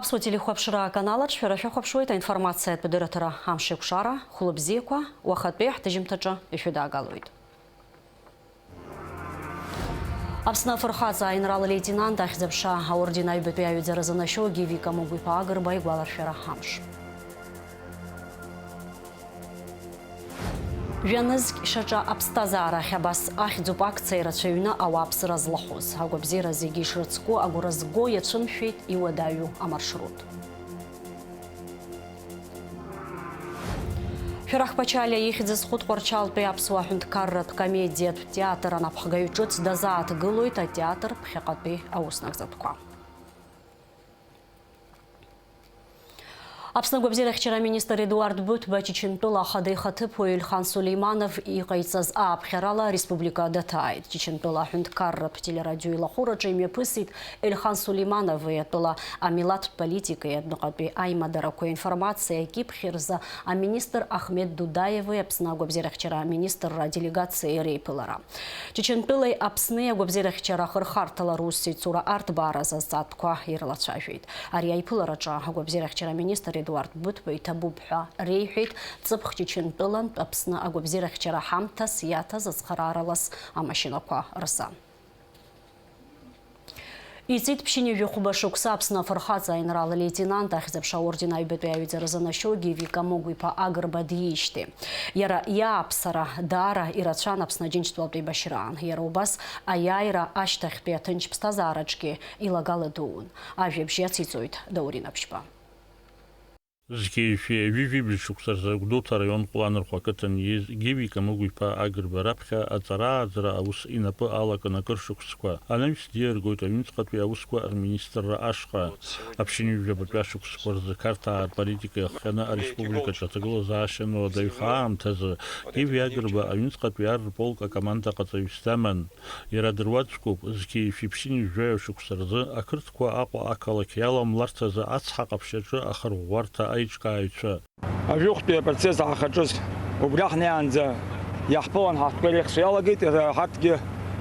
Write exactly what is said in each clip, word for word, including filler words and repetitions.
Аԥсуа телехәаԥшра аканалаҿ шәара шәахәаԥшуеит аинформациатә дырраҭара Амшеикәшара, хәлыбзиақәа, уахатәи ҳҭыжьымҭаҿы ишәыдаагалоит. Аԥсны афырхаҵа аинрал леитенант ахьӡ-аԥша аорден аҩбатәи аҩаӡара занашьоу Гиви Камыгә-иԥа Агрба игәаларшәара амш. Жәанызқь шаҿа аԥсҭазаара ахь абас ахьӡуп акциа ирацәаҩны ауааԥсыра злахәыз. Агәабзиара зегьы ишрыцку агәра зго иацәымшәеит иуадаҩу амаршрут. Шәарах Ԥачалиа ихьӡ зху Тҟәарчалтәи аԥсуа ҳәынҭқарратә комедиатә театр анапхгаҩ ҿыц дазааҭгылоит атеатр ԥхьаҟатәи ауснагӡатәқәа. Аԥсны агәабзиарахьчара аминистр Едуард Быҭәба Чечентәыла ахада ихаҭыԥуаҩ Ельхан Сулейманов иҟаиҵаз ааԥхьарала ареспублика даҭааит. Чечентәыла аҳәынҭқарратә телерадио илахәыраҿы имҩаԥысит Ельхан Сулейманови атәыла амилаҭтә политикеи адәныҟатәи аимадарақәеи аинформациа акьыԥхь рзы аминистр Ахмед Дудаеви Аԥсны агәабзиарахьчара аминистрра аделегациеи реиԥылара. Чечентәылеи Аԥсни агәабзиарахьчара ахырхарҭала русеицура арҭбаара азҵаатәқәа ирылацәажәеит. Ари аиԥылараҿы агәабзиарахьчара аминистр Едуард Быҭәба иҭабуп ҳәа реиҳәеит Ҵыԥх Чечентәылантә Аԥсны агәабзиарахьчара ҳамҭас иаҭаз ацхырааралас амашьынақәа рзы. Иҵит ԥшьынҩажәи хәба шықәса Аԥсны афырхаҵа аинрал леитенант ахьӡ-аԥша аорден аҩбатәи аҩаӡара занашьоу Гиви Камыгә-иԥа Агрба диижьҭеи. Иара иааԥсара даара ирацәан Аԥсны Аџьынџьтәылатә еибашьраан. Иара убас аиааира ашьҭахьтәи аҭынч ԥсҭазаараҿгьы илагала дуун. Ажәабжь иациҵоит Даурен Аԥшьба. Зқьи жәшәи ҩажәи жәибжь шықәса рзы Гәдоуҭа араион Ҟәланырхәа ақыҭан ииз Гиви Камыгә-иԥа Агрба раԥхьа аҵара-ааӡара аус инапы алакын акыр шықәсқәа. Анаҩс диаргоит аҩныҵҟатәи аусқәа рминистрра ашҟа. Аԥшьынҩажәи жәабатәи ашықәсқәа рзы Қарҭаа рполитика иахҟьаны ареспубликаҿы аҭагылазаашьа ануадаҩха аамҭазы Гиви Агрба аҩныҵҟатәи ар рполк акомандаҟаҵаҩыс даман. Иара дыруаӡәкуп, зқьи жәшәи ԥшьынҩажәи жәаҩа шықәса рзы ақырҭқәа Аҟәа ақалақь иаламларҭазы ацҳа ҟаԥшь аҿы ахырӷәӷәарҭа аиҿкааҩцәа. Ажәохәтәи апроцесс ҳахаҿыз убра ҳнеиаанӡа иаҳԥылан, ҳахәқәа иреихсо иалагеит, ҳарҭгьы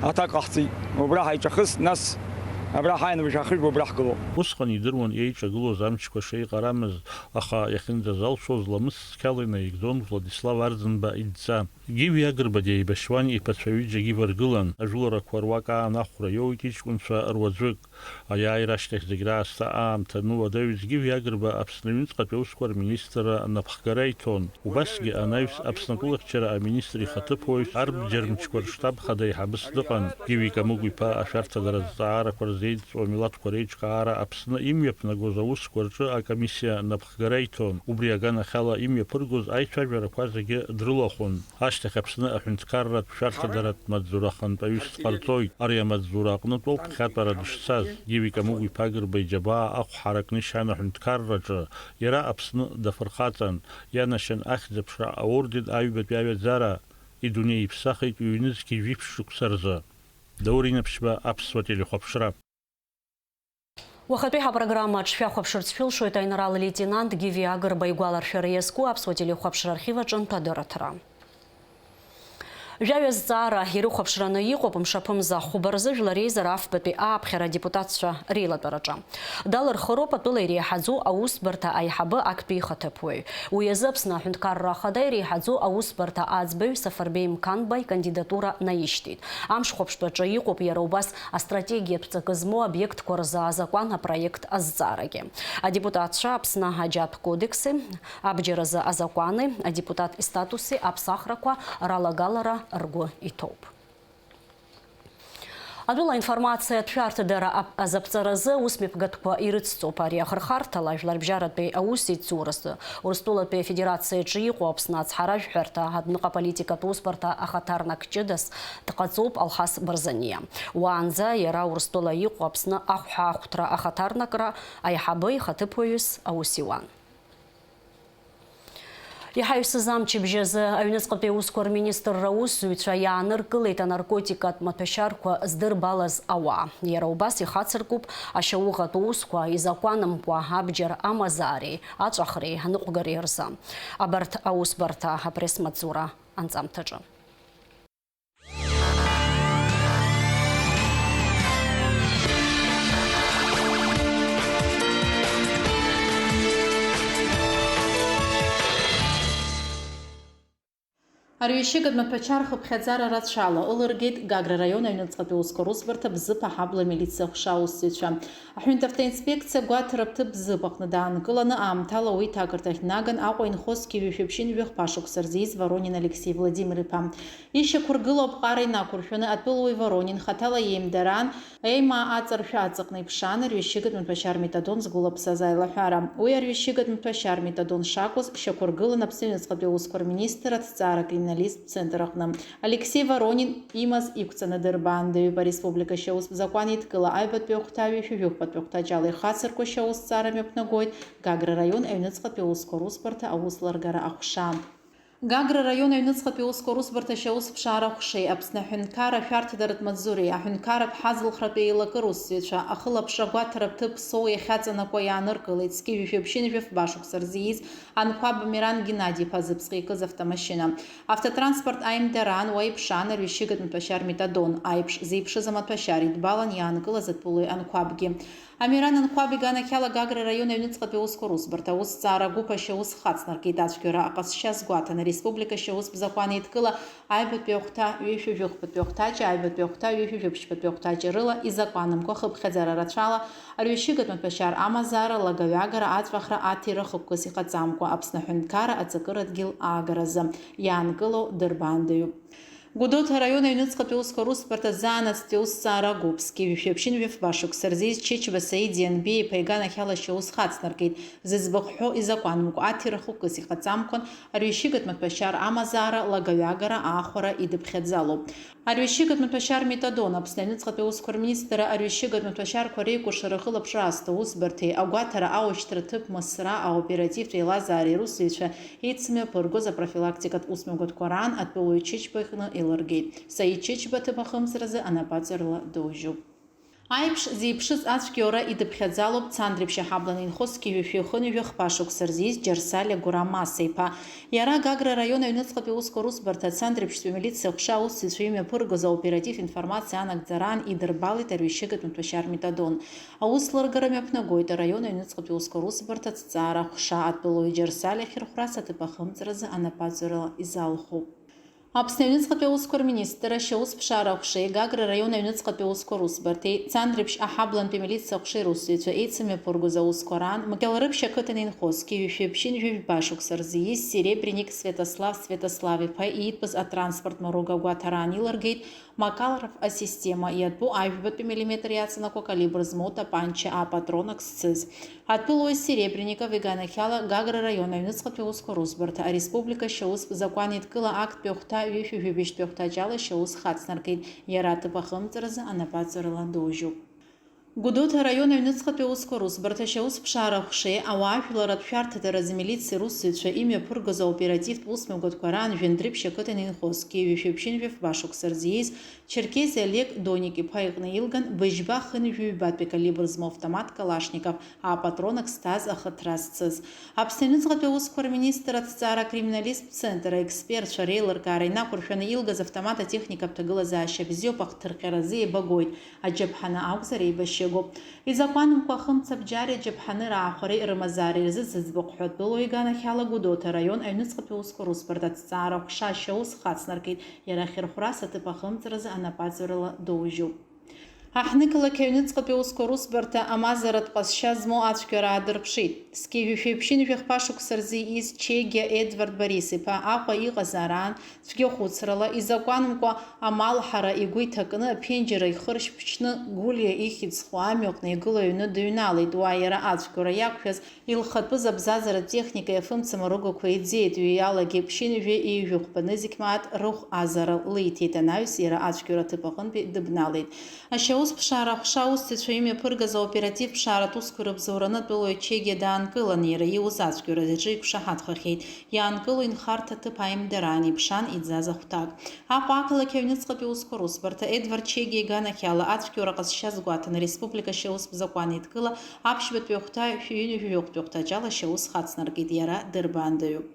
аҭак ҟаҳҵеит. Убра ҳаиҿахыс, нас абра ҳааины уажә ҳахыжәба убра ҳгылоуп. Усҟан идыруан еиҿагылоз амчқәа шеиҟарамыз, аха иахьынӡазалшоз ламыс цқьала инаигӡон Владислав Арӡынба идҵа. Гиви Агрба деибашьуан, иԥацәа ҩыџьагьы иваргылан, ажәыларақәа руак аан ахәра иоуит иҷкәынцәа руаӡәык. Аиааира ашьҭахь зегь раасҭа аамҭа ануадаҩыз Гиви Агрба Аԥсны аҩныҵҟатәи аусқәа рминистрра анапхгара иҭон. Убасгьы анаҩс Аԥсны атәылахьчара аминистр ихаҭыԥуаҩ арбџьар мчқәа рштаб хада еиҳабыс дыҟан. Гиви Камыгә-иԥа ашәарҭадара азҵаарақәа рзеидҵуа амилаҭқәа реиҿкаара Аԥсны имҩаԥнагоз аусқәа рҿы акомиссиа анапхгара иҭон. Убри аганахьала имҩаԥыргоз аицәажәарақәа зегьы дрылахәын. Ашьҭахь Аԥсны аҳәынҭқарратә шәарҭадаратә маҵзура ахантәаҩыс дҟарҵоит. Ари амаҵзура аҟнытә ауп ԥхьатәара дышцаз. Гиви Камыгә-иԥа Агрба иџьабаа ахә ҳаракны ишьан аҳәынҭқарраҿы. Иара Аԥсны дафырхаҵан, ианашьан Ахьӡ-аԥша аорден аҩбатәи аҩаӡара. Идунеи иԥсахит ҩ-нызқь жәиԥшь шықәса рзы. Даур Инаԥшьба, Аԥсуа телехәаԥшра. Уахатәи ҳапрограммаҿ шәахәаԥшырц шәылшоит аинрал леитенант Гиви Агрба игәаларшәара иазку Аԥсуа телехәаԥшра архив аҿынтә адырраҭара. Жәаҩа зҵаара ирыхәаԥшраны иҟоуп мшаԥымза хәба рзы Жәлар Реизара афбатәи ааԥхьара адепутатцәа реилатәараҿы. Далырхыроуп атәыла иреиҳаӡоу аусбарҭа аиҳабы актәи ихаҭыԥуаҩ. Уи азы Аԥсны аҳәынҭқарра ахада иреиҳаӡоу аусбарҭа аӡбаҩ Сафарбеи Мқанба икандидатура наишьҭит. Амшхәаԥштәаҿы иҟоуп иара убас астратегиатә ҵакы змоу обиектқәа рзы азакәан апроект азҵаарагьы. Адепутатцәа Аԥсны аџьатә кодекси, абџьар азы азакәани, адепутат истатуси аԥсахрақәа ралагалара ргәы иҭоуп. Атәыла аинформациатә шәарҭадара ап-, азаԥҵаразы аусмҩаԥгатәқәа ирыцҵоуп. Ари ахырхарҭала Жәларбжьаратәи аусеицуразы Урыстәылатәи Афедерациаҿы иҟоу Аԥсны ацҳаражәҳәарҭа адәныҟа аполитикатә усбарҭа ахаҭарнак ҷыдас дҟаҵоуп Алхас Барзаниа. Уаанӡа иара Урыстәыла иҟоу Аԥсны ахәҳаахәҭра ахаҭарнакра аиҳабы ихаҭыԥуаҩыс аус иуан. Иҳаҩсыз амчыбжь азы аҩныҵҟатәи аусқәа рминистрра аусзуҩцәа иааныркылеит анаркотикатә маҭәашьарқәа здырбалаз ауаа. Иара убас ихацыркуп ашьауӷатә усқәа изакәанымкәа абџьар амазаареи аҵәахреи аныҟәгареи рзы. Абарҭ аусбарҭа апресс-маҵзура анҵамҭаҿы. Арҩашьыгатә маҭәашьар хыԥхьаӡара рацәала ылыргеит Гагра раион аҩныҵҟатәи аусқәа русбарҭа Бзыԥ аҳабла амилициа аҟәша аусзуҩцәа. Аҳәынҭавтоинспекциа агәаҭара ҭыԥ Бзыԥ аҟны даанкыланы, аамҭала уи ҭакырҭахь днаган Аҟәа инхоз зқьи жәшәи ԥшьынҩажәи хԥа шықәса рзы ииз Воронин Алексеи Владимир-иԥа. Ишьақәыргылоу аԥҟара инақәыршәаны атәылауаҩ Воронин хаҭала иеимдараан, еимаа аҵаршәа аҵаҟны иԥшаан арҩашьыгатә маҭәашьар метадон згәылаԥсаз аилаҳәара. Уи арҩашьыгатә маҭәашьар метадон шакәыз шьақәыргылан Аԥсны аҩныҵҟатәи аусқәа рминистр аҭҵаара акриминалисттә центр аҟны. Алексеи Воронин имаз иқәҵаны дырбаандаҩуп. Ареспублика ашьаустә закәан еидкыла аҩбатәи ахәҭа ҩышәи жәохәбатәи ахәҭаҷ ала ихацырку ашьаусҭҵаара мҩаԥнагоит Гагра раион аҩныҵҟатәи аусқәа русбарҭа аус ларгара аҟәша. Гагра раион аҩныҵҟатәи аусқәа русбарҭа ашьаусԥшаара аҟәшеи Аԥсны аҳәынҭқарра ашәарҭадаратә маҵзуреи аҳәынҭқарратә ҳазалхратә еилакы русзуҩцәа ахылаԥшра агәаҭара ҭыԥ Соу иахьаҵанакуа иааныркылеит зқьи жәшәи ԥшьынҩажәи фба шықәса рзы ииз Анқәаб Амиран Геннади-иԥа зыԥсҟы икыз автомашьына. Автотранспорт аимдараан уа иԥшаан арҩашьыгатә маҭәашьар метадон, аиԥш зеиԥшыз амаҭәашьар идбалан иаанкылаз атәылауаҩ Анқәабгьы. Амиран Анқәаб иганахьала Гагра раион аҩныҵҟатәи аусқәа русбарҭа аусҭҵаара агәыԥ ашьаус хацнаркит ацәгьоура аҟазшьа азгәаҭаны ареспублика ашьаус закәан еидкыла аҩбатәи ахәҭа ҩышәи жәохәбатәи ахәҭаҷ, аҩбатәи ахәҭа ҩышәи жәабжьбатәи ахәҭаҷ рыла изакәанымкәа хыԥхьаӡара рацәала арҩашьыгатә маҭәашьар амазаара, лагаҩагара, аҵәахра, аҭира хықәкыс иҟаҵамкәа Аԥсны аҳәынҭқарра аҵакырадгьыл аагаразы иаанкылоу дырбаандаҩуп. Гәдоуҭа араион аҩныҵҟатәи аусқәа русбарҭа заанаҵтәи аусҭҵаара агәыԥ зқьи жәшәи ԥшьынҩажәи фба шықәса рзы ииз Чычба Саид Ианбеи-иԥа иганахьала ашьаус хацнаркит, зыӡбахә ҳәоу изакәанымкәа аҭира хықәкыс иҟаҵамкәан, арҩашьыгатә маҭәашьар амазаара, лагаҩагара, аахәара идыԥхьаӡалоуп. Арҩашьыгатә маҭәашьар метадон Аԥсны аҩныҵҟатәи аусқәа рминистрра арҩашьыгатә маҭәашьарқәа реикәыршара ахылаԥшра аасҭа усбарҭеи агәаҭара аушьҭра ҭыԥ Мысра аоперативтә еилазаареи русзуҩцәа еицымҩаԥыргоз апрофилактикатә усмҩаԥгатәқәа раан атәылауаҩ Чычба иҟны еилыргеит. Саид Чычба аҭыԥ ахымҵразы анапаҵаҩрала доужьуп. Аиԥш зеиԥшыз ацәгьоура идыԥхьаӡалоуп Цандрыԥшь аҳабланы инхо зқьи жәшәи хынҩажәи хԥа шықәса рзы ииз Џьарсалиа Гәырамаса-иԥа. Иара Гагра раион аҩныҵҟатәи аусқәа русбарҭа Цандрыԥшьтәи амилициа аҟәша аусзуҩцәа имҩаԥыргоз аоператив информациа анагӡараан идырбалеит арҩашьыгатә маҭәашьар метадон. Аус ларгара мҩаԥнагоит араион аҩныҵҟатәи аусқәа русбарҭа аҭҵаара аҟәша, атәылауаҩ Џьарсалиа ахьырхәрас аҭыԥ ахымҵразы анапаҵаҩрала изалхуп. Аԥсны аҩныҵҟатәи аусқәа рминистрра ашьаусԥшаара аҟәшеи Гагра раион аҩныҵҟатәи аусқәа русбарҭеи Цандрыԥшь аҳаблантәи амилициа аҟәшеи русзуҩцәа еицымҩаԥыргоз аусқәа раан Мқьалрыԥшь ақыҭан инхоз зқьи жәшәи ԥшьынҩажәи жәба шықәса рзы ииз Серебренник Свиатослав Свиатослав-иԥа иитәыз атранспорт маруга агәаҭараан илыргеит Макаров асистема иатәу ажәбатәи миллиметр иаҵанакуа калибр змоу тапанча апатрон ак зцыз. Атәылауаҩ Серебренников иганахьала Гагра раион аҩныҵҟатәи аусқәа русбарҭа ареспублика ашьаустә закәан еидкыла актәи ахәҭа ҩышәи жәибжьтәи ахәҭаҷ ала ашьаус хацнаркит, иара аҭыԥ ахымҵразы анапаҵаҩрала доужьуп. Гәдоуҭа араион аҩныҵҟатәи аусқәа русбарҭа ашьаусԥшаара аҟәшеи ауаажәларратә шәарҭадаразы амилициа русзуҩцәа имҩаԥыргоз аоперативтә усмҩаԥгатәқәа раан Жәандрыԥшь ақыҭан инхоз зқьи жәшәи ԥшьынҩажәи фба шықәса рзы ииз Черкес Олег Доник-иԥа иҟны илган быжьба хынҩажәи ҩбатәи калибр змоу автомат Калашников апатрон ак зҭаз ахыҭра зцыз. Аԥсны аҩныҵҟатәи аусқәа рминистр аҭҵаара акриминалисттә центр аекспертцәа реилыркаара инақәыршәаны илгаз автомат атехникатә ҭагылазаашьа бзиоуп, ахҭырҟьаразы еибагоит, аџьаԥҳаны акәзар еибашьыгоуп. Изакәанымкәа ахымцабџьари аџьаԥҳаны раахәареи рымазаареи рзы зыӡбахә ҳәатәылоу иганахьала Гәдоуҭа араион аҩныҵҟатәи аусқәа русбарҭа аҭҵаара аҟәша ашьаус хацнаркит, иара ахьырхәрас аҭыԥ ахымҵразы анапаҵаҩрала доужьуп. Аҳҭнықалақь аҩныҵҟатәи аусқәа русбарҭа амазаратә ҟазшьа змоу ацәгьара аадырԥшит. Зқьи жәшәи ԥшьынҩажәи хԥа шықәса рзы ииз Чегиа Едвард Борис-иԥа Аҟәа иҟазаараан, цәгьахәыцрала, изакәанымкәа амалҳара игәы иҭакны, аԥенџьыр ихыршь ԥҽны, Гәлиа ихьӡ зху амҩаҟны игылоу аҩны дыҩналеит. Уа иара ацәгьоура иақәшәаз илхатәыз абзазаратә техникеи афымца маругақәеи иӡеит, ҩеиалагьы ԥшьынҩажәи ҩажәи хәба нызқь мааҭ рыхә азара лиҭеит, анаҩс иара ацәгьоура аҭыԥ аҟынтәи дыбналеит. Ашьаусԥшаара аҟәша аусзуҩцәа имҩаԥыргаз аоператив ԥшааратә усқәа рыбзоураны атәылауаҩ Чегиа даанкылан, иара ииуз ацәгьоура аӡәы иқәшаҳаҭхахьеит. Иаанкыло инхарҭа аҭыԥ аимдараан иԥшаан иӡаз ахәҭак. Аҟәа ақалақь аҩныҵҟатәи аусқәа русбарҭа Едвард Чегиа иганахьала ацәгьоура ҟазшьа азгәаҭаны ареспублика ашьаустә закәан еидкыла аԥшьбатәи ахәҭа ҩынҩажәи жәохәтәи ахәҭаҷ ала ашьаус хацнаркит, иара дырбаандаҩуп.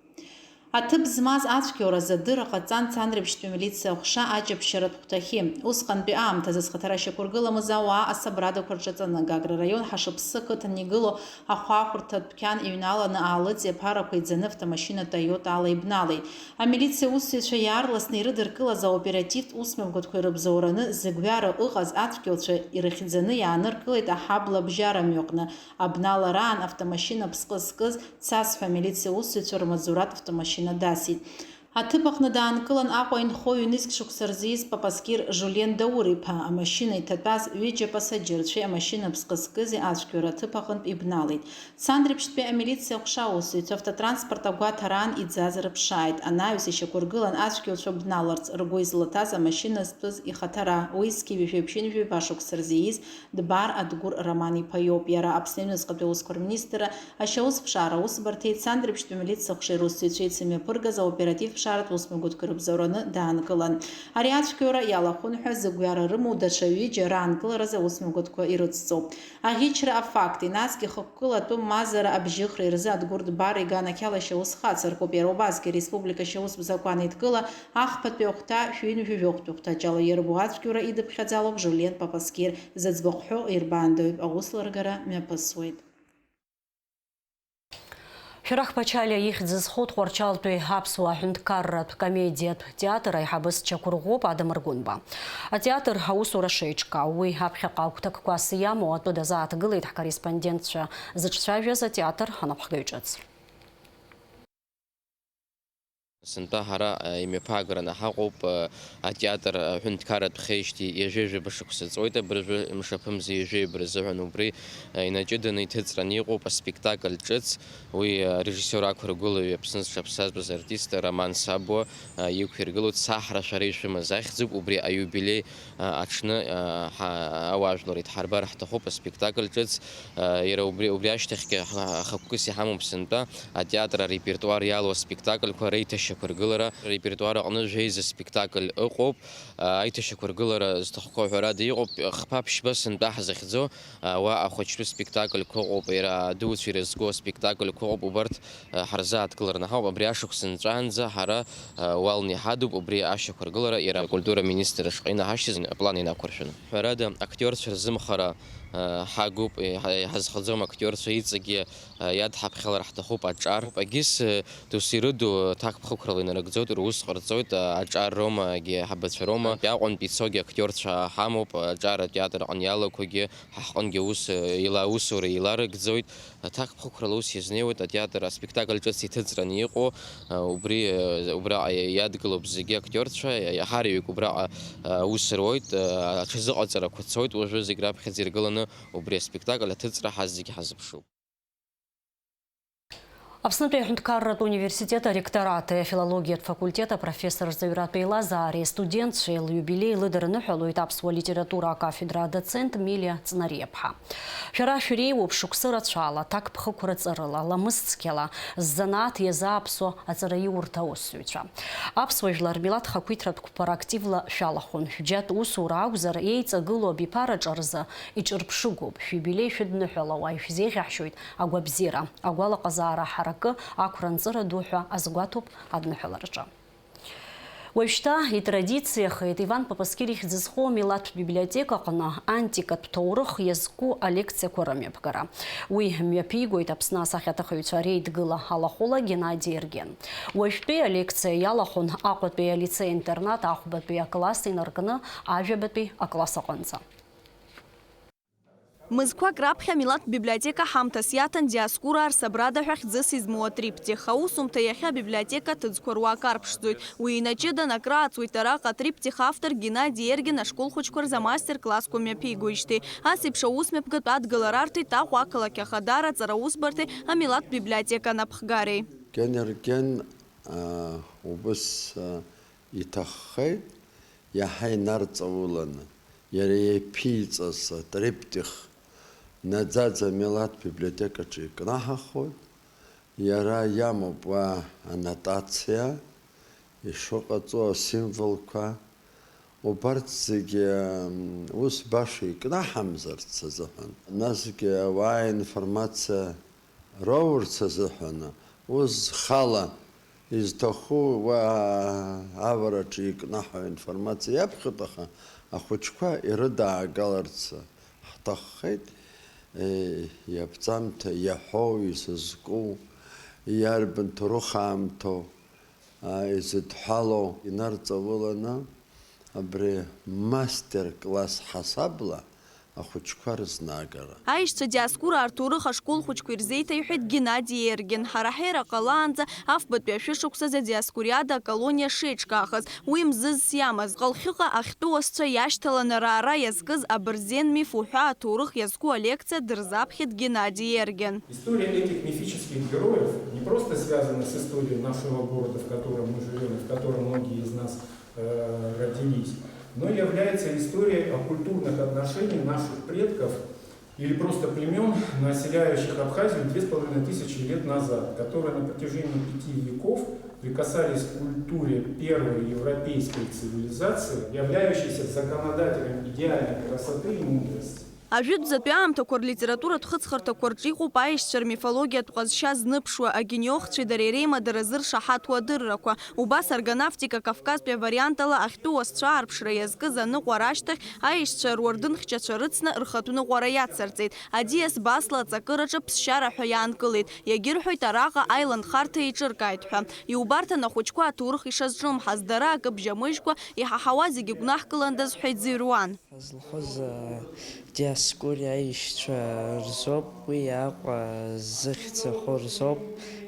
Аҭыԥ змаз ацәгьоуразы адырра ҟаҵан Цандрыԥшьтәи амилициа аҟәша аҷаԥшьаратә хәҭахьы. Усҟантәи аамҭазы зхаҭара шьақәыргыломызт ауаа асабрадақәа рҿы аҵаны, Гагра раион Ҳашыԥсы ақыҭан игылоу ахәаахәырҭа дәқьан иҩналаны аалыҵи аԥарақәа иӡаны автомашьына Toyota ала ибналеит. Амилициа усзуҩцәа иаарласны ирыдыркылаз аоперативтә усмҩаԥгатәқәа ирыбзоураны зыгәҩара ыҟаз ацәгьоуцәа ирыхьӡаны иааныркылеит аҳабла абжьара мҩаҟны. Абналараан автомашьына ԥсҟы зкыз Цас ҳәа амилициа усзуҩцәа рмаҵзуратә автомашьына дасит. Аҭыԥ аҟны даанкылан Аҟәа инхо ҩнызқь шықәса рзы ииз Папаскир Жулиен Даур-иԥа, амашьына иҭатәаз ҩыџьа пасаџьырцәеи амашьына ԥсҟы зкызи ацәгьоура аҭыԥ аҟынтә ибналеит. Цандрыԥшьтәи амилициа аҟәша аусзуҩцәа автотранспорт агәаҭараан иӡаз рыԥшааит. Анаҩс ишьақәыргылан ацәгьоуцәа бналарц ргәы излаҭаз амашьына зтәыз ихаҭара, уи зқьи жәшәи ԥшьынҩажәи жәаба шықәса рзы ииз Дбар Адгәыр Роман-иԥа иоуп. Иара Аԥсны аҩныҵҟатәи аусқәа рминистрра ашьаусԥшаара аусбарҭеи Цандрыԥшьтәи амилициа аҟәшеи русзуҩцәеи еицымҩаԥыргаз аоператив-ԥшааратә усмҩаԥгатәқәа ирыбзоураны даанкылан. Ари ацәгьоура иалахәын ҳәа зыгәҩара рымоу даҽа ҩыџьа раанкыларазы аусмҩаԥгатәқәа ирыцҵоуп. Аӷьычра афакти, насгьы хықәкыла атәым мазара абжьыхреи рзы Адгәыр Дбар иганахьала ашьаус хацыркуп. Иара убасгьы ареспублика ашьаустә закәан еидкыла ахԥатәи ахәҭа, шәи ҩынҩажәи жәохәтәи ахәҭаҷала иарбоу ацәгьоура идыԥхьаӡалоуп Жулиен Папаскир. Зыӡбахә ҳәоу ирбаандаҩуп, аус лыргара мҩаԥысуеит. Шәарах Ԥачалиа ихьӡ зхоу Тҟәарчалтәи аԥсуа ҳәынҭқарратә комедиатә театр аиҳабыс Чақәырӷәӷәоуп Адам Аргәынба. Атеатр аусура шеиҿкаау, уи аԥхьаҟа агәҭакқәас иамоу атәы дазааҭгылеит ҳкорреспондентцәа зыҿцәажәаз атеатр анапхгаҩ ҿыц. Сынтәа ҳара, э, имҩаԥаагараны ҳаҟоуп, э, атеатр, э, аҳәынҭқарратә хеижьҭеи ҩажәи жәаба шықәса ҵуеит, абыржәы мшаԥымзи ҩажәи ҩба рзыҳәан убри, э, инаҷыданы иҭыҵраны иҟоуп аспектакль ҿыц, уи, э, арежиссиор ақәыргылаҩы Аԥсны зҽаԥсазтәыз артист Роман Сабуа, э, иқәиргылоит Саҳра шәара ишәымаз ахьӡуп, убри аиубилеи, э, аҽны, э, ҳа-, ауаажәлар идҳарбар ҳҭахуп аспектакль ҿыц, э, иара убри, убри ашьҭахьгьы ҳа-, хықәкыс иҳамоуп сынтәа. Атеатр арепертуар иалоу аспектакльқәа реиҭашьақәыргылара. Арепертуар аҟны жәеиза спектакль ыҟоуп. Аиҭашьақәыргылара зҭахқәоу ҳәарада иҟоуп, хԥа-ԥшьба сынтәа ҳзыхьӡо, уа ахәыҷтәы спектакльқәа ыҟоуп, иара адуцәа ирызку аспектакльқәа ыҟоуп, убарҭ ҳарзааҭгылараны ҳауп. Абри ашықәс нҵәаанӡа ҳара уалны иҳадуп убри ашьақәыргылара, иара акультура аминистр ишҟа инаҳашьҭыз аплан инақәыршәаны. Ҳәарада, актиорцәа рзымхара ҳагуп, иҳа-, иҳазхаӡом актиорцәа иҵегьы Иадҳаԥхьалар ҳҭахуп аҿар. Агьыс досу ирыду ҭакԥхықәрала инарыгӡоит, рус ҟарҵоит, аҿар роума, егьи аиҳабацәа роума, Аҟәантә ицогьы актиорцәа ҳамоуп, аҿар атеатр аҟны иалақәагьы ҳа ҳҟынгьы аус, еилааусура еиларыгӡоит. Ҭакԥхықәрала ус иазнеиуеит атеатр аспектакль ҿыц иҭыҵраны иҟоу, убри, убраҟа иадгылоуп зегьы актиорцәа, иаҳа-, иаҳараҩык убраҟа аус руеит, аҽазыҟаҵарақәа цоит, уажәы зегь раԥхьаӡа иргыланы убри аспектакль аҭыҵра ҳазегьы ҳазыԥшуп. Аԥснытәи аҳәынҭқарратә университет аректорати афилологиатә факультет апрофессор рҵаҩратә еилазаареи астудентцәеи лиубилеи лыдырныҳәалоит аԥсуа литература акафедра адоцент Милиа Ҵнариаԥҳа. Шәара шәреиуоуп шықәсы рацәала, ҭакԥхықәра ҵарыла, ламыс цқьала, ззанааҭ иазааԥсо аҵараиурҭа аусзуҩцәа. Аԥсуа жәлар рмилаҭ хақәиҭратә қәԥара активла шәалахәын, шәџьатә усура акәзар, еиҵагылоу абиԥараҿы рзы иҿырԥшыгоуп, шәиубилеи шәыдныҳәалауа ишәзеиӷьаҳшьоит агәабзиара, агәалаҟазаара ҳаракы, ақәра-нҵыра ду ҳәа азгәаҭоуп адныҳәалараҿы. Уажәшьҭа итрадициахеит Иван Папаскир ихьӡ зхоу амилаҭтә библиотекаҟны антикатә ҭоурых иазку алекциақәа рымҩаԥгара. Уи мҩаԥигоит Аԥсны асахьаҭыхыҩцәа реидгыла алахәыла Геннади Ерген. Уажәтәи алекциа иалахәын Аҟәатәи алицеи-интернат ахәбатәи акласс инаркны ажәабатәи акласс аҟынӡа. Мызқәак раԥхьа амилаҭтә библиотека ҳамҭас иаҭан Диоскура арсабрада ҳәа хьӡыс измоу атриптих. Аусумҭа иахьа абиблиотека аҭыӡқәа руак арԥшӡоит. Уи инаҷыдан акрааҵуеит араҟа атриптих автор Геннади Ергин ашкол хәыҷқәа рзы амастер-классқәа мҩаԥигоижьҭеи. Ас еиԥш аусмҩаԥгатә адгылара арҭеит Аҟәа ақалақь Ахадара аҵараусбарҭеи амилаҭтә библиотека анапхгареи. Геннади Ерген, аа, убыс, аа, иҭаххеит, иаҳа инарҵауланы, иара иаԥиҵаз атриптих наӡаӡа амилаҭтә библиотекаҿы икнаҳахоит, иара иамоуп уа аннотациа, ишыҟаҵо асимволқәа, убарҭ зегьы, м, ус баша икнаҳамзарц азыҳәан, насгьы ауаа информациа роурц азыҳәан, ус зхала Изҭаху уа авараҿы икнаҳау информациа иаԥхьоит, аха ахәыҷқәа ирыдаагаларц ҳҭаххеит, е, иаԥҵамҭа иаҳәоу, изызку, иарбан ҭоурых аамҭоу, а, изыдҳәалоу инарҵауланы абри мастер-класс ҳасабла ахәыҷқәа рызнаагара. Аишьцәа Диоскура аҭоурых ашкол хәыҷқәа ирзеиҭаиҳәеит Геннади Ергин. Ҳара ҳера ҟалаанӡа афбатәи ашәышықәсазы Диоскуриада аколониа шеиҿкаахаз, уи мзызс иамаз, Ҟалхьыҟа ахьтәы уасцәа иашьҭаланы раара иазкыз абырзен миф уҳәа аҭоурых иазку алекциа дырзаԥхьеит Геннади Ергин. История этих мифических героев не просто связана с историей нашего города, в котором мы живём и в котором многие из нас э, родились, но является историей о культурных отношениях наших предков или просто племён, населяющих Абхазию две с половиной тысячи лет назад, которые на протяжении пяти веков прикасались к культуре первой европейской цивилизации, являющейся законодателем идеальной красоты и мудрости. Ажәытәӡатәи аамҭақәа рлитературатә хыҵхырҭақәа рҿы иҟоуп аишьцәа рмифологиатә ҟазшьа зныԥшуа, агенеохцәеи дареи реимадара зыршаҳаҭу адыррақәа. Убас аргонавтика Кавказтәи авариантала ахьтәы уасцәа аарԥшра иазкыз аныҟәара ашьҭахь аишьцәа руардынхьчацәа рыцны рхатә ныҟәара иацырҵеит. Аӡиас Басла аҵакыраҿы ԥсшьара ҳәа иаанкылеит. Иагьырҳәоит, араҟа аиланхарҭа еиҿыркааит ҳәа. Иубарҭан ахәыҷқәа аҭоурых ишазҿлымҳаз, дара акы бжьамыжькәа иҳаҳауа зегьы гәнаҳкыландаз ҳәа иӡырҩуан. Злахәыз, э, Диоскуриа аишьцәа рзоуп, уи Аҟәа зыхьӡ аху рзоуп,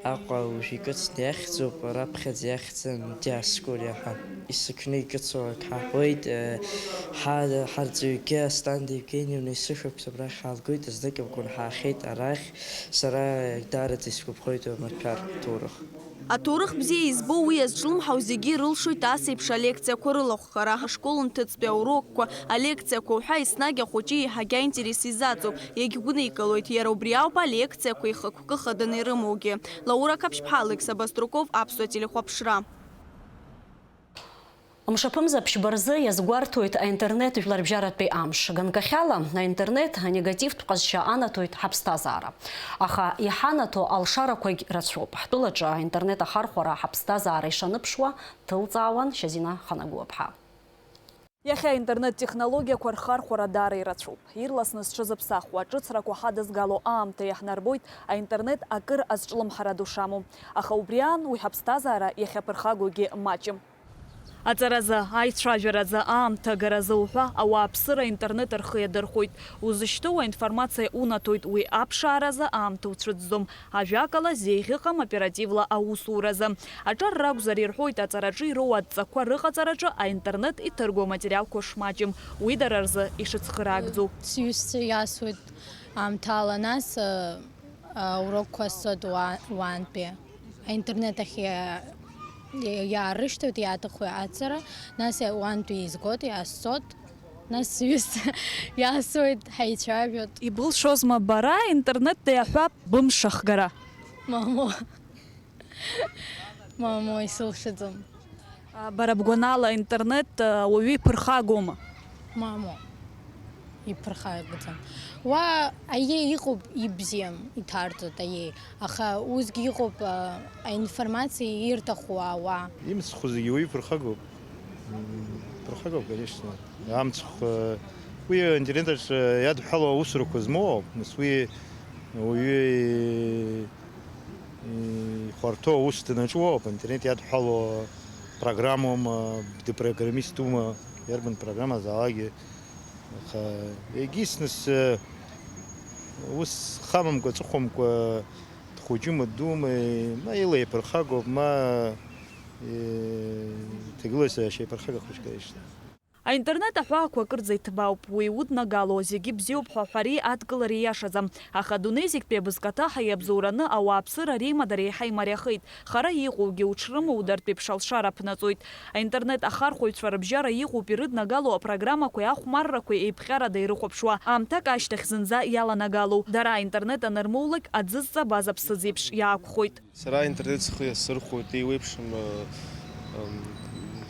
Аҟәа уажә икыцны иахьӡуп, раԥхьаӡа иахьӡын Диоскуриа ҳәа. Исықәны икыцу ак ҳаҳуеит, э, ҳа-, ҳарҵаҩгьы Асҭанда Евгениевна исышықәс абрахь ҳаалгоит, знык акәын ҳаахьеит арахь, сара даараӡа исгәаԥхоит амаҭәар ҭоурых. Аҭоурых бзиа избо уи иазҿлымҳау зегьы ирылшоит ас еиԥш алекциақәа рылахәхара, ашкол нҭыҵтәи аурокқәа, алекциақәа уҳәа еснагь ахәыҷы еиҳагь аинтерес изаҵоуп, иагьгәникылоит, иара убри ауп алекциақәа ихықәкы хаданы ирымоугьы. Лаура Қаԥшьԥҳа, Алекса Баструков, Аԥсуа телехәаԥшра. Мшаԥымза ԥшьба рзы иазгәарҭоит аинтернет жәларбжьаратәи амш. Ганкахьала, аинтернет анегативтә ҟазшьа анаҭоит ҳаԥсҭазаара. Аха иҳанаҭо алшарақәагь рацәоуп. Ҳтәылаҿы аинтернет ахархәара ҳаԥсҭазаара ишаныԥшуа ҭылҵаауан Шьазина Ханагәлаԥҳа. Иахьа аинтернет технологиақәа рхархәара даара ирацәоуп. Ирласны зҽызыԥсахуа, ҿыцрақәа ҳадызгало аамҭа иаҳнарбоит аинтернет акыр азҿлымҳара ду шамоу. Аха убри аан уи ҳаԥсҭазаара иахьаԥырхагоугьы маҷым. Аҵаразы, аицәажәаразы, аамҭа агаразы уҳәа, ауааԥсыра аинтернет рхы иадырхәоит. Узышьҭоу аинформациа унаҭоит, уи аԥшааразы аамҭа уцәыӡӡом. Ажәакала, зеиӷьыҟам оперативла аусуразы. Аҿар ракәзар ирҳәоит, аҵараҿы ироуа адҵақәа рыҟаҵараҿы аинтернет иҭыргоу аматериалқәа шмаҷым, уи дара рзы ишыцхыраагӡоу. Сҩызцәа иасуеит аамҭала, нас, а, аурокқәа сҵоит уа-, уантәи. Аинтернет ахь иа-, иа-, иаарышьҭоит, иаҭаху аҵара, нас уантәи изгоит, иаасҵоит, нас сҩызцәа иасуеит, ҳаицәажәоит. Ибылшозма бара, интернет иаҳәап бымш ахгара? Мамо. Мамо, исылшаӡом. А, бара бгәанала, интернет, а, уаҩы иԥырхагоума? Мамо, иԥырхагаӡам. Уа, аиеи, иҟоуп ибзиам, иҭарҵоит, аиеи. Аха усгьы иҟоуп, а, аинформациа ирҭаху ауаа. Имцхәу зегьы уаҩы иԥырхагоуп. М, иԥырхагоуп, конечно. Амцхә, э, уи аинтернет аҿы иадҳәалоу аусурақәа змоу ауп. Нас уи уаҩы ихәарҭоу аус данаҿу ауп, аинтернет иадҳәалоу программоума, депрограммистума, иарбан программазаалакгьы. Аха егьисныс, э, ус хамымкәа, ҵыхәамкәа, дхәыҷума, ддуума, ма илеиԥырхагоуп, ма, э, ҭагылазаашьа еиԥырхагахоит, конечно. Аинтернет аҳәаақәа акырӡа иҭбаауп, уи уднагало, зегьы бзиоуп ҳәа аҳәареи адкылареи иашаӡам. Аха адунеи зегьтәи абызкаҭа ҳаиабзоураны ауааԥсыра реимадара еиҳа имариахеит. Хара иҟоугьы уҽрымоу дартә еиԥш алшара ԥнаҵоит. Аинтернет ахархәаҩцәа рыбжьара иҟоуп ирыднагало апрограммақәеи ахәмаррақәеи еиԥҟьарада ирыхәаԥшуа, аамҭак ашьҭахь зынӡа иаланагалоу. Дара аинтернет анырмоулак, аӡы зҵабаз аԥсыӡ еиԥш иаақәхоит. Сара аинтернет схы иасырхәоит, еиуеиԥшым, ы, ым,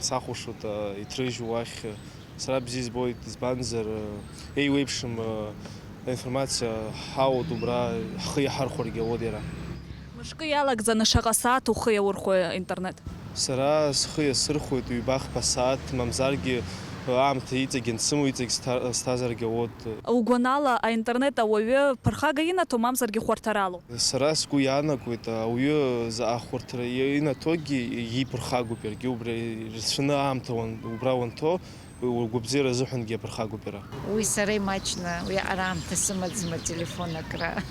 сахәаԥшуеит, ы, иҭрыжьу уахь, ы, сара бзиа избоит, избанзар, ы, еиуеиԥшым, ы, аинформациа ҳауеит убра, ҳхы иаҳархәаргьы ауеит иара. Мышкы иалагӡаны шаҟа сааҭ ухы иаурхәои аинтернет? Сара схы иасырхәоит ҩба-хԥа сааҭ, мамзаргьы аамҭа иҵегь ансымоу, иҵегь сҭа-, сҭазаргьы ауоуп. Угәанала, аинтернет ауаҩы ԥырхага инаҭо, мамзаргьы хәарҭаралоу? Сара сгәы иаанагоит, ауаҩы заҟа хәарҭара инаҭогьы иԥырхагоуп иаргьы, убри рацәаны аамҭа уан-, убра уанҭо, угәабзиара азыҳәангьы иаԥырхагоуп иара. Уи сара имаҷны, уиаҟара аамҭа сымаӡам ателефон акра.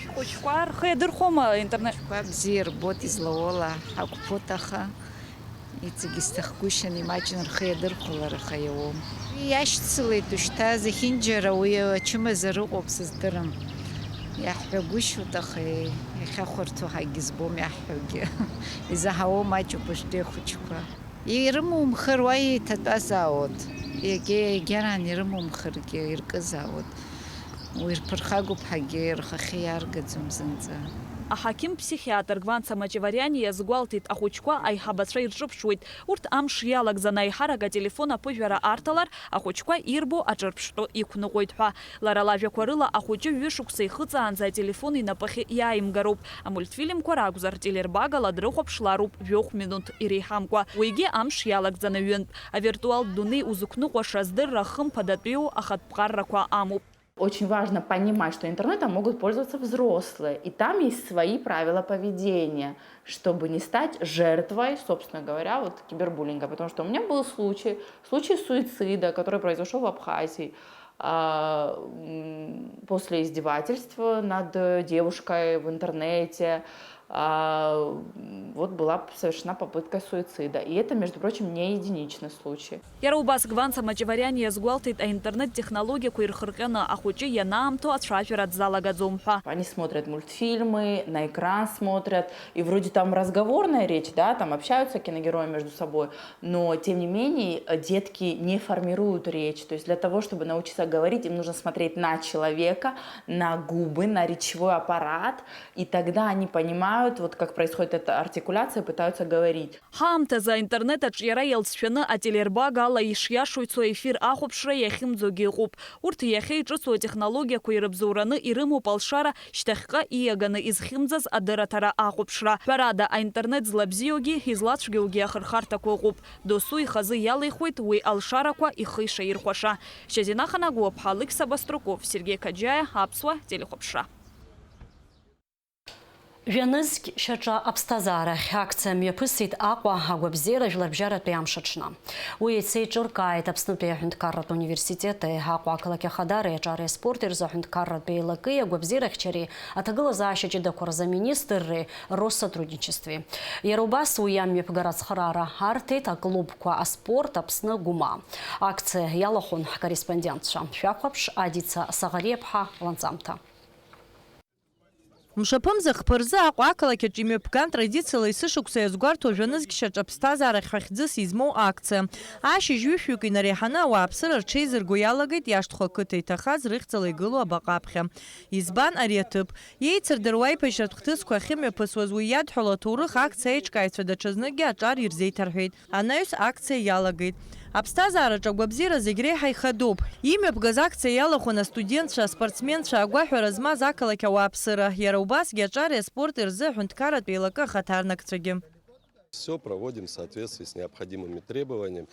Шәхәыҷқәа рхы иадырхәома аинтернет? Шәқәа бзиа ирбоит, излауала ҳақәԥоит, аха иҵегь исҭахгәышьан, имаҷны рхы иадырхәалар, аха иауам. Уи иашьцылеит ушьҭа зехьынџьара уи ачымазара ыҟоуп, сыздырам. Иаҳҳәагәышьоит, аха иахьахәарҭоу ҳагьызбом иаҳҳәогьы. Изаҳауоу маҷуп уажәтәи ахәыҷқәа. Ирымумхар, уа еиҭатәазаауеит. Егьа-, егьараан ирымумхаргьы иркызаауеит. Уи рԥырхагоуп ҳагьы, рхахьы иааргаӡом зынӡа. Аҳақьым-ԥсихиатр Гванца Маҷавариани иазгәалҭеит, ахәыҷқәа аиҳабацәа ирҿыԥшуеит. Урҭ амш иалагӡаны аиҳарак ателефон аԥыжәара арҭалар, ахәыҷқәа ирбо аҿырԥштәы иқәныҟәоит ҳәа. Лара лажәақәа рыла, ахәыҷы ҩышықәса ихыҵаанӡа ателефон инапахьы иааимгароуп. Амультфильмқәа ракәзар, телербагала дрыхәаԥшлароуп жәохә минуҭ иреиҳамкәа. Уигьы амш иалагӡаны ҩынтә. Авиртуалтә дунеи узықәныҟәаша здырра хымԥадатәиу ахатә ԥҟаррақәа амоуп. Очень важно понимать, что интернетом могут пользоваться взрослые, и там есть свои правила поведения, чтобы не стать жертвой, собственно говоря, вот кибербуллинга. Потому что у меня был случай, случай суицида, который произошел в Абхазии. А, м, после издевательств над девушкой в интернете, а, м, вот была совершена попытка суицида. И это, между прочим, не единичный случай. Иара убас Гванца Маҷавариани иазгәалҭеит, аинтернет технологиақәа ирхырҟьаны ахәыҷы ианаамҭоу ацәажәара дзалагаӡом ҳәа. Они смотрят мультфильмы, на экран смотрят, и вроде там разговорная речь, да, там общаются киногерои между собой, но, тем не менее, э, детки не формируют речь. То есть для того, чтобы научиться говорить, им нужно смотреть на человека, на губы, на речевой аппарат, и тогда они понимают, вот как происходит эта артикуляция, пытаются говорить. Ҳаамҭазы аинтернет аҿиара иалҵшәаны ателербага ала ишиашоу ицо ефир ахәаԥшра иахьымӡогьы ыҟоуп. Урҭ иахьа иҿыцу атехнологиақәа ирыбзоураны ирымоуп алшара шьҭахьҟа ииаганы изхьымӡаз адырраҭара ахәаԥшра. Ҳәарада, аинтернет злабзиоугьы, излацәгьоугьы ахырхарҭақәа ыҟоуп. Досу ихазы иалихуеит уи алшарақәа ихы ишаирхәаша. Шьазина Ханагәлаԥҳа, Алықьса Баструков, Сергеи Қаџьаиа, Аԥсуа телехәаԥшра. Жәанызқь шьаҿа аԥсҭазаарахь акциа мҩаԥысит Аҟәа агәабзиара жәларбжьаратәи амш аҽны. Уи еицеиҿыркааит Аԥснытәи аҳәынҭқарратә университети Аҟәа ақалақь ахадареи аҿареи аспорти рзы аҳәынҭқарратә еилакеи агәабзиарахьчареи аҭагылазаашьа ҷыдақәа рзы аминистрреи Россотрудничествеи. Иара убас уи амҩаԥгара ацхыраара арҭеит аклубқәа, аспорт, Аԥсны гәымаа. Акциа иалахәын ҳкорреспондентцәа. Шәахәаԥш, Адица Саӷариаԥҳа ланҵамҭа. Мшаԥымза хԥа рзы Аҟәа ақалақь аҿы имҩаԥган традициала есышықәса иазгәарҭо жәанызқь шьаҿа аԥсҭазаарахь ҳәа хьӡыс измоу акциа. Ашьыжь ҩышәҩык инареиҳаны ауааԥсыра рҽеизырго иалагеит иашҭхәа ақыҭа иҭахаз рыхьӡала игылоу абаҟа аԥхьа. Избан ари аҭыԥ? Еицырдыруа аибашьратә хҭысқәа ахьымҩаԥысуаз уи иадҳәало аҭоурых акциа аиҿкааҩцәа даҽазныкгьы аҿар ирзеиҭарҳәеит. Анаҩс акциа иалагеит. Аԥсҭазаараҿы агәабзиара зегь реиҳа ихадоуп. Имҩаԥгаз акциа иалахәын астудентцәа, аспортсменцәа, агәаҳәара змаз ақалақь ауааԥсыра, иара убасгьы аҿари аспорти рзы аҳәынҭқарратә еилакы ахаҭарнакцәагьы. Все проводим в соответствии с необходимыми требованиями,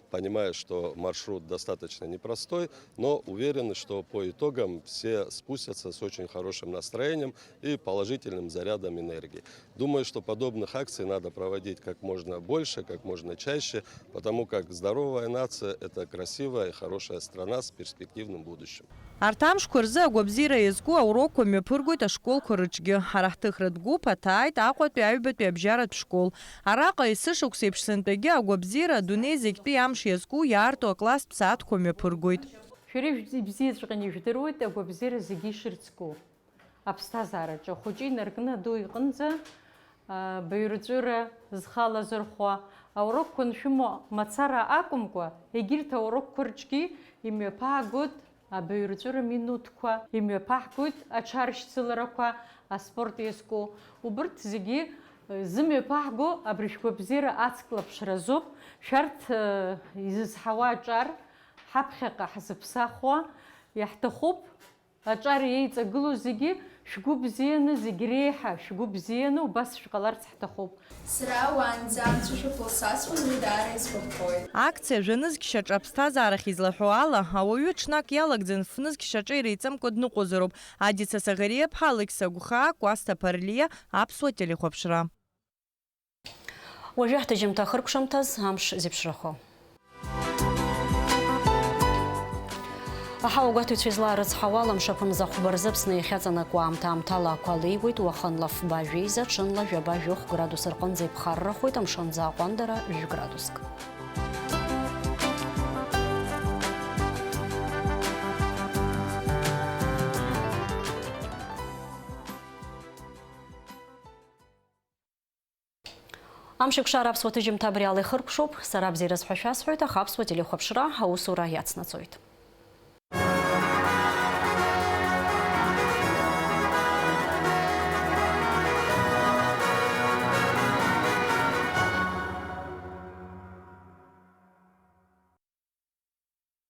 понимая, что маршрут достаточно непростой, но уверены, что по итогам все спустятся с очень хорошим настроением и положительным зарядом энергии. Думаю, что подобных акций надо проводить как можно больше, как можно чаще, потому как здоровая нация — это красивая и хорошая страна с перспективным будущим. Арҭ амшқәа рзы агәабзиара иазку аурокқәа мҩаԥыргоит ашколқәа рыҿгьы. Ҳара ҳҭыхратә гәыԥ аҭааит Аҟәатәи аҩбатәи абжьаратә школ. Араҟа есышықәса еиԥш сынтәагьы агәабзиара адунеи зегьтәи амш иазку иаарту акласстә сааҭқәа мҩаԥыргоит. Шәара ибзиаҵәҟьаны ижәдыруеит агәабзиара зегьы ишырцку. Аԥсҭазаараҿы ахәыҷы инаркны аду иҟынӡа, а, баҩрҵәыра зхалазырхәа аурокқәа аншәымоу мацара акәымкәа, егьырҭ аурокқәа рҿгьы имҩаԥаагоит абаҩрҵәыра минуҭқәа, имҩаԥаҳгоит аҽаршьцыларақәа, аспорт иазку. Убырҭ зегьы, э, зымҩаԥаҳго абри шәгәабзиара ацклаԥшра азоуп. Шәарҭ, э, изызҳауа аҿар, ҳаԥхьаҟа ҳзыԥсахуа иаҳҭахуп. Аҿар еиҵагылоу зегьы Шәгәы бзианы, зегь реиҳа шәгәы бзианы, убас шәҟаларц ҳҭахуп. Сара уаанӡа амцашәа ԥылсасуан, уи даара исгәаԥхоит. Акциа жәанызқь шьаҿа аԥсҭазаарахь излаҳәо ала, ауаҩы ҽнак иалагӡан фнызқь шьаҿа иреиҵамкәа дныҟәозароуп. Адица Саӷариаԥҳа, Алықьса Гәхаа, Кәасҭа Ԥарлиа, Аԥсуа телехәаԥшра. Уажәы ҳҭыжьымҭа ахыркәшамҭаз амш зеиԥшрахо. Аҳауагәаҭаҩцәа излаарыцҳауа ала, мшаԥынҵа хәба рзы Аԥсны иахьаҵанакуа аамҭа аамҭала ақәа леиуеит, уахынла фба жәеиза, ҽынла жәаба жәохә градус рҟынӡа иԥхаррахоит, амшынӡы аҟәандара жәградуск. Амшеикәшара аԥсуа ҭыжьымҭа абри ала ихыркәшоуп. Сара абзиараз ҳәа шәасҳәоит, аха аԥсуа телехәаԥшра аусура иацнаҵоит.